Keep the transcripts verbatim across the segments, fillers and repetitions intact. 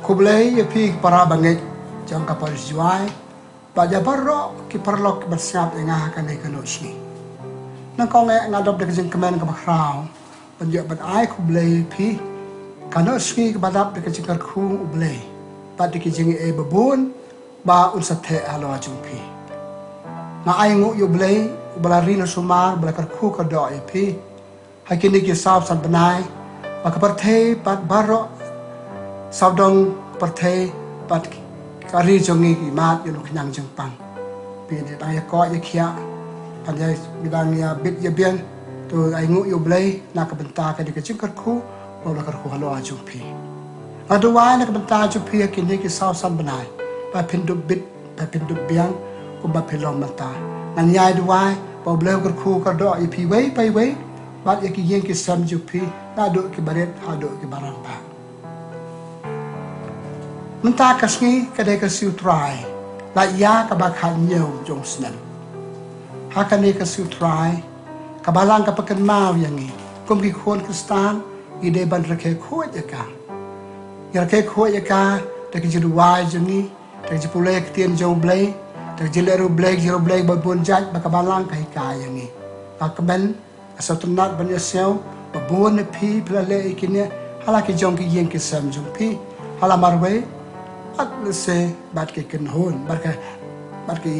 Khublei ïa phi ki para bangeit jong ka Parish Jowai, bad ïa baroh ki paralok kiba sngap ïa nga ha kane ka nushngi. Nyngkong eh nga dap da ka jingkmen kaba khraw ban ïoh ban ai khublei ïa phi ha ka nushngi kaba dap da ka jingkyrkhu U Blei bad da ki jingaiei babun ba un sa theh halor jong phi. Nga ainguh ïa U Blei uba la ri na sumar, ba la kyrkhu kyrdoh ïa phi ha kine ki saw san bnai, ba ka pyrthei bad baroh sawdong ka pyrthei bad ka ri jong ngi ki mad ïa u khnang jingpang. Phi dang ïa koit ïa khiah, phi dang ïa bit ïa biang, to ainguh ïa U Blei na ka bynta kane ka jingkyrkhu ba u la kyrkhu halor jong phi. Nga duwai na ka bynta jong phi ha kine ki saw san bnai, ba phin dup bit, ba phin dup biang kumba phi long mynta. Ngan ïai duwai ba U Blei u kyrkhu kyrdoh ïa phi iwei pa iwei bad ïa ki ïing ki sem jong phi, naduh kiba rit haduh kiba rangbah. Mynta ka sngi ka dei ka sngi U Trai, la ïa kaba khathynñiew jong u snem. Ha kane ka sngi U Trai, ka Balang ka pynkynmaw ïa ngi kum ki khun Khristan, ngi dei ban rakhe khuid ïa ka. Ngi rakhe khuid ïa ka da ka jingduwai jong ngi, da ka jingpule ïa ka ktien jong U Blei, da ka jingleh ïa U Blei, ka jingïarap U Blei ba bun jait ba ka Balang ka hikai ïa ngi. Nga kmen, nga sngewtynnat ban ïa sngew ba bun na phi phi la leh ïa kine ha la ki jong ki ïing ki sem jong phi, ha la marwei bad lehse bad ki kynhun, bad ka, bad ki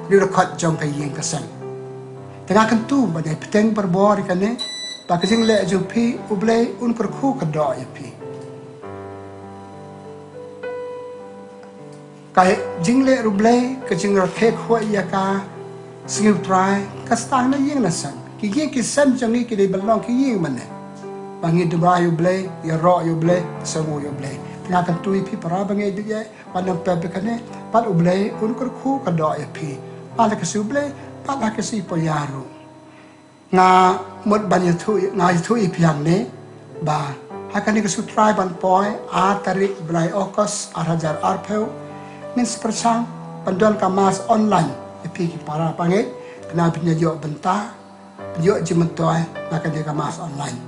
riewdkhot jong ka ïing ka sem. Te nga kyntu ban ïai bteng barabor ïa kane, ba ka jingleh jong phi U Blei un kyrkhu kyrdoh ïa phi. Ka jingleh U Blei, ka jingrakhe khuid ïa ka sngi U Trai, ka sdang na ïing na sem. Ki ïing ki sem jong ngi ki dei ban long ki ïing mane, ba ngi duwai ïa U Blei, ïaroh ïa U Blei, sngewnguh ïa U Blei. Te nga kyntu ïa phi para bangeit, ïa ba nang pep ïa kane, bad U Blei un kyrkhu kyrdoh ïa phi, bad ha ka sngi U Blei bad ha ka sngi Poya ruh. Nga mut ban ïathuh, nga ïathuh ïa phi hangne ba ha kane ka sngi U Trai ban poi, ar tarik bnai August ar hajar arphew, ngin sa pyrshang ban don ka mass online ïa phi ki para bangeit, khnang ba phin ïoh bynta, phin ïoh jingmyntoi na kane ka mass online.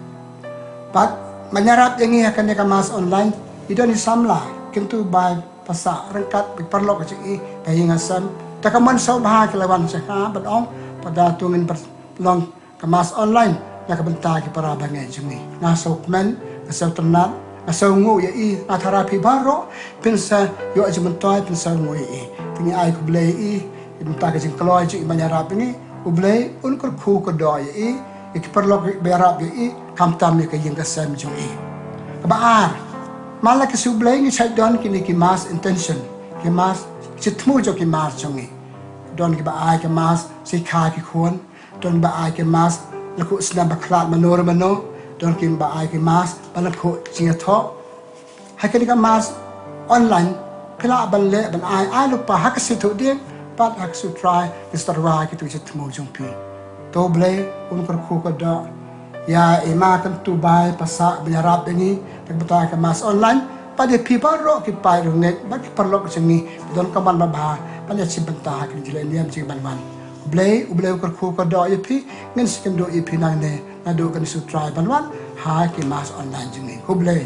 Bad ban ïarap ïa ngi ha kane ka mass online, i don i samla, kyntu bai pasah ryngkat bad ki paralok jong i, ka ïing ka sem. Te ka mon sngewbha ki la wan sha nga ban ong, pat da to ngin pynlong ka mass online na ka bynta ki para bangeit jong ngi. Nga sngewkmen, nga sngewtynnat, nga sngewnguh ïa i, nga tharai phi baroh phin sa ïoh jingmyntoi, phin sngewnguh ïa i. Te ngi ai khublei ïa i na ka bynta ka jingkloi jong i ban ïarap ïa ngi. U Blei un kyrkhu kyrdoh ïa i, ïa ki paralok ba ïarap ïa i, khamtam ïa ka ïing ka sem jong i. Kaba ar, man la ka sngi U Blei ngi shait don kine ki mass intention, ki mass, ki jingthmu jong ki mass jong ngi. Don kiba ai ka mass shikha ki khun, don ba ai ka mass lyngkhuh snem ba khlad mano re mano, don kiba ai ka mass ba lyngkhuh jingïathoh. Ha kane ka mass online, phi lah ban leh ban ai, ai lypa ha ka sngi Thohdieng bad ha ka sngi U Trai, ngi sa tyrwa ïa kitu ki jingthmu jong phi. To U Blei un kyrkhu kyrdoh ïa i ma kyntu bai pasah ban ïarap ïa ngi na ka bynta ka mass online, bad ïa phi baroh ki paid riewngeit bad ki paralok jong ngi ba don ka mon babha ban ïashim bynta ha kane ka jingleh niam jong ngi ban wan. U Blei, U Blei u kyrkhu kyrdoh ïa phi, ngin sa ïakynduh ïa phi nangne naduh kane ka sngi U Trai ban wan ha ki mass online jong ngi. Khublei.